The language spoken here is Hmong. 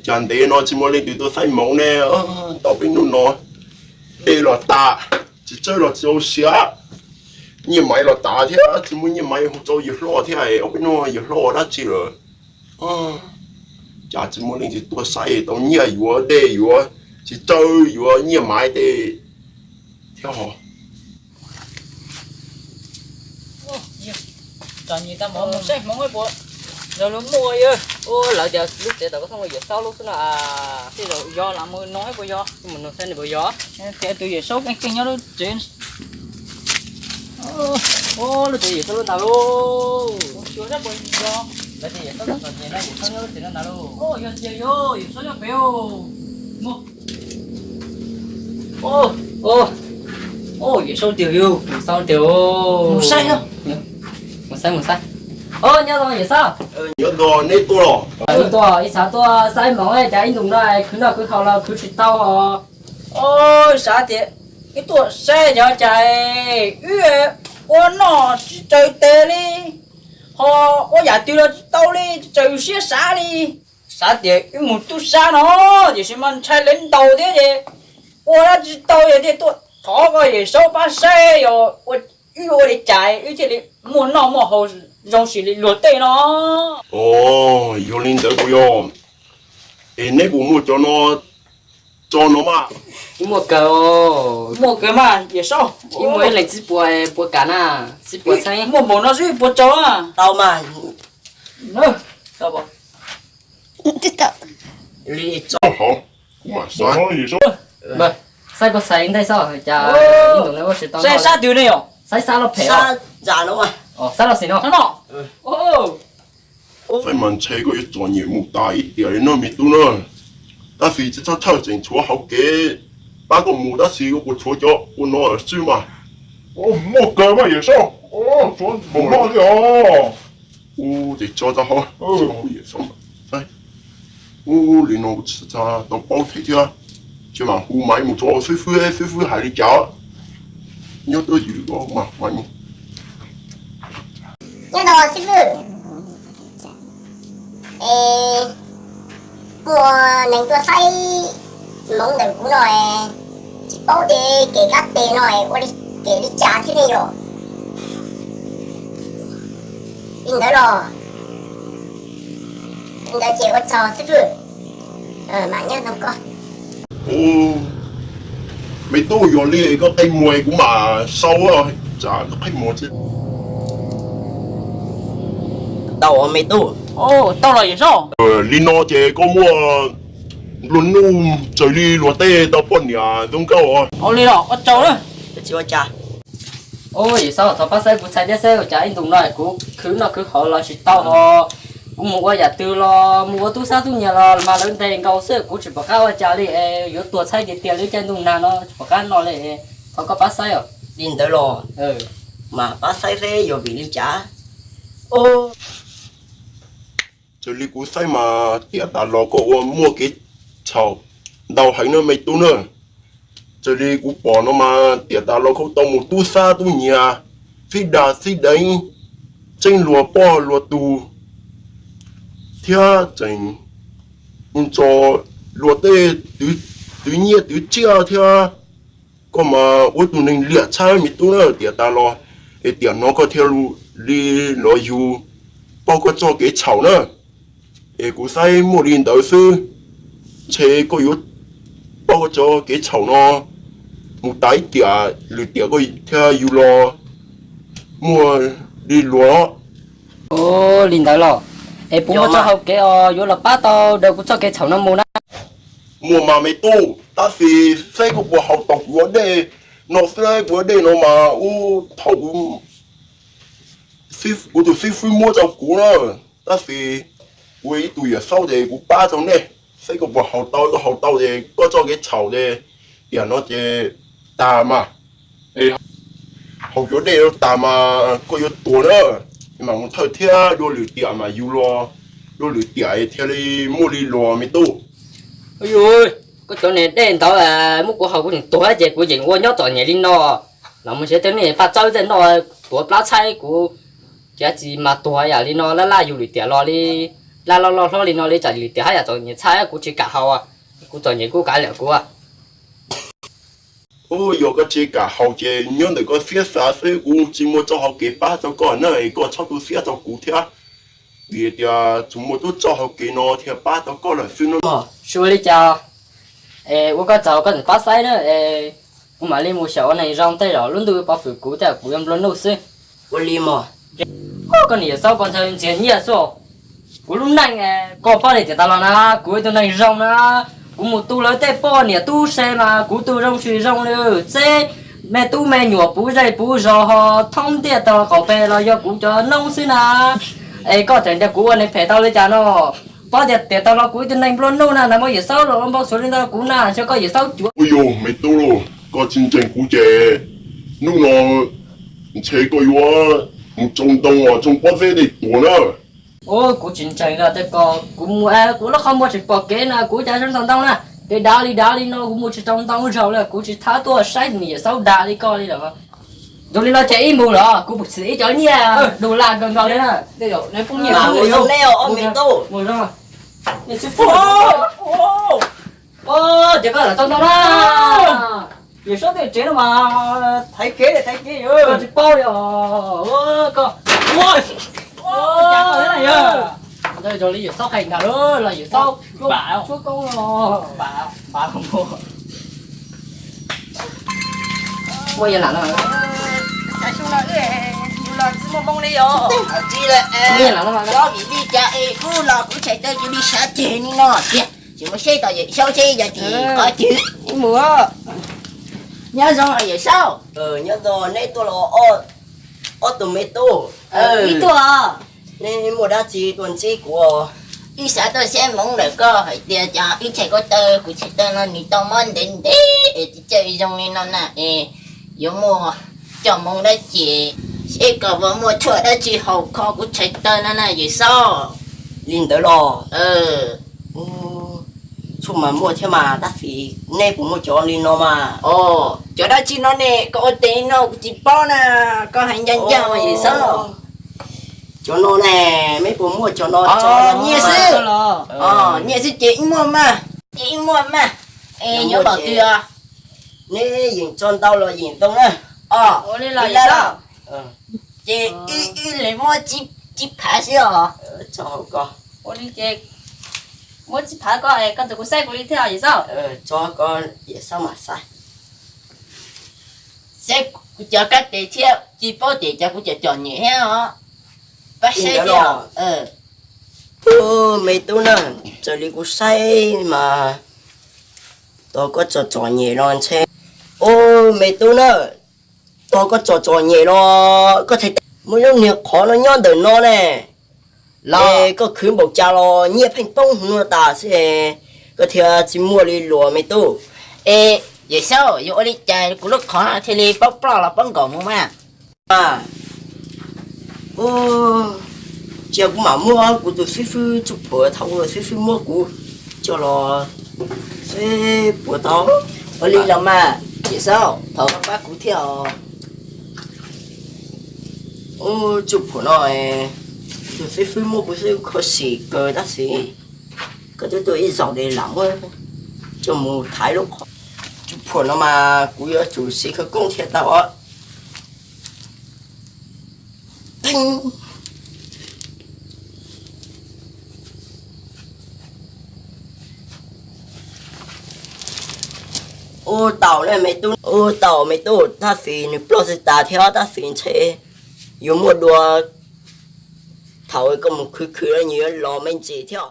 Cas ntev no tsis muaj leej twg tuaj xaib hmoov ne, tau peb hnub no dej los tas, txiv tsawb los tsis tau siav, nyiaj maiv los tas thiab tsis muaj nyiaj maiv hu rau yawg hlob thiab, ob peb hnub yawg hlob ua dab tsi lawm. Cas tsis muaj leej twg tuaj saib tau nyiaj yuav dej yuav txiv tsawb yuav nyiaj maiv tej thiab ho. Txom nyem tag mov mus saib hmoov puas yog luag muaj. Ua lawv tias lub tsev tom koj thooj ua Yawm Saub lub xwb no. Tej zaum yog, lam mus nug puas yog, mus nug saib nws puas yog. Tias tus Yawm Saub keej keej nyob lub tsev. Ua lub tsev Yawm Saub lub ntag lauj. Lawv tias Yawm Saub txom nyem no Yawm Saub nyob lub tsev no ntag lauj. Yog tiag yog Yawm Saub nyob pem. Yawm Saub tiag yog, Yawm Saub tiag. Mus saib, mus saib, mus saib. Nyob zoo Yawm Saub. Nyob zoo, neb tuaj los? Tuaj ib xav tuaj saib hmoov, cas ib ntus no khwv noj khwv haus los khwv tsis tau os. Xav tias wb tuaj saib yog cas wb ua noj tsis tsaws tes li, ho ua yam twg los tsis tau li, tsis tsaws siab xav li. Xav tias wb mus tub sab no, tiam sis mas ntshai lawv ntaus thiab ces ua dab tsis tau, yog thiaj tuaj thov koj Yawm Saub pab saib yog wb ua li cas wb thiaj li muaj noj muaj haus zoo sim li luag tej no. Yog li ntawd puas yog? Es neb puas muaj cov no tso no mas? Wb muaj kawg, muaj kawg mas Yawm Saub. Wb muaj ib leeg tsib puas, puas kam na, tsib puas txheeb. Muaj npaum no xwb puas tsaus na? Tau mas. Saib koj xaiv ntej xwb, cas ib ntus no ua tsis tau. Saib sab twg ne yom? Saib sab los phem? Sab los xis no. Saib mas ntshe koj yuav txom nyem mus tas ib tiam li no me tub na. Tab sis tsis txhob thawj tseem tshuav hauv kev pab koj mus, tab sis koj puas tshuav cov ua no xwb mas? Muaj kawg mas Yawm Saub, tshuav npaum no li os. Ua ces tso tau hauv. Ua li no tsis tau paub them thiab, ces mam hu Maiv mus tso xib fwb, xib fwb hais li cas nyob tuaj ywm mas Maiv mus. Nyob tau xib fwb, es muaj neeg tuaj saib hmoov ntawm kuv no, tsis paub tias kev kab tes no ua li kev li cas thiab ne yom? Li ntawd los, li ntawd ces ua tsaug xib fwb, mam nyob ntoo koj. Me tub, yog li koj qhib muag kuv mam sau, tsam koj qhib muag tsis tau me tub. Tau los Yawm Saub. Li no ces koj muaj nplua nuj txawm li luag tej tau poj niam zoo nkauj. Ua li los ua tsaug. Yawm Saub, thov pab saib kuv txhais thiab seb ua cas ib ntus no kuv khwv noj khwv haus los tsis tau ho. Kuv mus ua yam twg los mus ua tub sab tub nyiag los mas lawv ntes nkaus xwb, kuv tsis pom qab ua cas li es yuav tuag txhaib tiag tiag li, caij ntuj nag no tsis pom qab noj li. Thov koj pab saib os. Li ntawd los mas pab saib seb yog vim li cas. Raws li kuv saib mas tiam tas los koj ua muaj kev txhaum ntau heev na me tub na. Raws li kuv pom no mas tiam tas los koj tau mus tub sab tub nyiag, txib dag txib deev, txeeb luag poj luag tug, thiab tseem mus tso luag tej twv nyiaj twv txiaj thiab. Koj mas ua tus neeg liam tshaj me tub na tiam tas los, es tiam no koj thiaj li los yug pauj koj txoj kev txhaum na. Es kuv saib muaj li ntawd xwb, ntshe koj yuav pauj koj txoj kev txhaum no mus tas ib tiam, lwm tiam koj thiaj yug los muaj li luag. Ua li ntawd los, es puas muaj txoj hau kev os yuav los pab tau daws kuv txoj kev txhaum no mus na? Muaj mas me tub, tab sis seb koj puas haus tau kuv ua dej no xwb. Kuv ua dej no mas ub thaum kuv tus xib fwb muab rau kuv na, tab sis kuv ib tug yawm saub ces kuv pab rau nej. Seb koj puas haus tau, koj haus tau ces koj txoj kev txhaum ces tiam no ces tas mas. Haus cov dej no tas mas koj yuav tuag na, mam mus thawj thiab dua lwm tiam mas yug los dua lwm tiam thiaj li muaj li luag me tub. Koj cov niag dej ntawd muab kuv haus kuv tseem tuag ces kuv yeem ua nyob txom nyem li no. Los mus nrhiav tej niag paj tsawb tej noj tuav plab tshaib kuv, ces tsis mas tuag yam li no laj laj yug lwm tiam los li. Laj loj loj hlob li no li tsam li tias haj yam txom nyem txhaj, kuv tsis kam haus, kuv txom nyem kuv kav liam kuv. Ub, yog koj tsis kam haus ces nyob ntawm koj fiab xav xwb, kuv tsis muaj txoj hau kev pab tau koj na, es koj txhob tu siab rau kuv thiab. Vim tias tsuas muaj tub txoj hau kev no thiaj pab tau koj lawm xwb no. Ua li cas es ua koj txaus koj tseem pab saib na, es kuv mam li mus xyaum ua neeg zoo tej zaum lub ntuj yuav pov hwm kuv tej zaum kuv yuav nplua nuj xwb. Ua li mog. Koj niam Yawm Saub, koj ntshai ntxias nyiaj xwb. Kuv lub neej koj paub li tias tas los na, kuv ib tug neeg zoo na, kuv mus tu lawv tej poj niam tub se mas kuv tu zoo tsis zoo li, txeb me tub me nyuam puv zej puv zos ho thoob ntiaj tog qaum peg los yog kuv cov noob xwb na. Es koj tseem ntias kuv ua neeg phem tau li cas no? Paub tias tiam tas los kuv ib tug neeg nplua nuj na, nag hmo Yawm Saub los ua npau suav li ntawd kuv na, ntshe koj Yawm Saub cuav. Ua yog me tub, koj tsis ntseeg kuv ces hnub no ntshe koj yuav mus tsoo ntoo tsoo pob zeb dej tuag na. Kuv tsis ntseeg los tej ko, kuv mus kuv lub qhov muag tsis pom kev na, kuv cas tsoo tau ntoo na. Ces dav li dav li no kuv mus tsis tau ntoo zaus li, kuv tsis thab tuaj saib niam Yawm Saub dag li koj li lawm. Yog li no ces ib mus los kuv puas txhim ib cov nyiaj du laj nkaus nkaus li na. Ces koj lam txog no na. Yawm Saub tej tsev no mas thaiv kev li thaiv kev, koj tsis paub li os. Koj, ntawd zoo li Yawm Saub hais ntag los Yawm Saub tshuab koob los. Muaj yam lam no. Muaj yam lam no. Vim li cas es kuv los kuv txhais taw cia li sab ceg li no tiag. Tsis muaj seb tom Yawm Saub seb yog tim qhov twg. Nyob zoo Yawm Saub. Nyob zoo, neb tuaj los ob tug me tub? Ib tug. Neb muaj dab tsi tuaj ntsib kuv? Wb xav tuaj saib hmoov ntawm koj hais tias cov wb txhais ko taw kuv txhais taw no nws tau mob ntev ntev es tsis txawj zoo li no na es yuav muaj coj hmoov dab tsi seb kom puas muaj tshuaj dab tsi haum kho kuv txhais taw no na Yawm Saub. Li ntawd los? Tshuaj mas muaj thiab mas, tab sis neb puas muaj cov li no mas? Cov dab tsi no ne? Koj ua tes no kuv tsis paub na, koj hais ncaj ncaj mas Yawm Saub. Cov no ne, neb puas muaj cov no? Nyiaj xwb. Nyiaj xwb ces ib muaj mas, ces ib muaj mas. Es yuav npaum twg os? Neb yeem tso ntau los yeem zoo na. Os, li lawm. Ces ib leeg muab tsib phav xwb os. Ua li ces muab tsib phav ko, koj tus kuv saib kuv li thiab Yawm Saub. Tso ko, Yawm Saub mam saib. Saib kuv cov kab tes thiab tsis paub tias cov kuv cov txom nyem thiab os. Pab saib thiab. Ub, me tub na, raws li kuv saib mas tos koj txom txom nyem los ntshe. Ub, me tub na, tos koj txom txom nyem los koj txhais taw muaj lub niag qhov no nyob ntawm no ne. Es koj khwv npaum cas los nyiaj pheej poob hwv no tas xwb, koj thiaj tsis muaj li luag me tub. Es Yawm Saub, yuav ua li cas kuv lub qhov no thiaj li paub ploj los paub nkaum mus mas? Cia kuv mam muab kuv tus xib fwb Tsuj Phuam thaum ub xib fwb muab kuv coj los seb puas tau. Ua li los mas Yawm Saub, thov koj pab kuv thiab os. Ub, Tsuj Phuam no, tus xib fwb muab kuv xwb kho siv kawg tab sis koj twb tuaj ib zaug ces lam muab coj mus thaiv lub qhov. Tsuj Phuam no mas kuv yuav tsum siv khawv koob thiaj tau os. Ua tau me tub, ua tau me tub, tab sis nws ploj tsis tas thiab tab sis ntshe yuav muaj dua. Thaum koj mus khwv khwv los nws yuav los me ntsis thiab.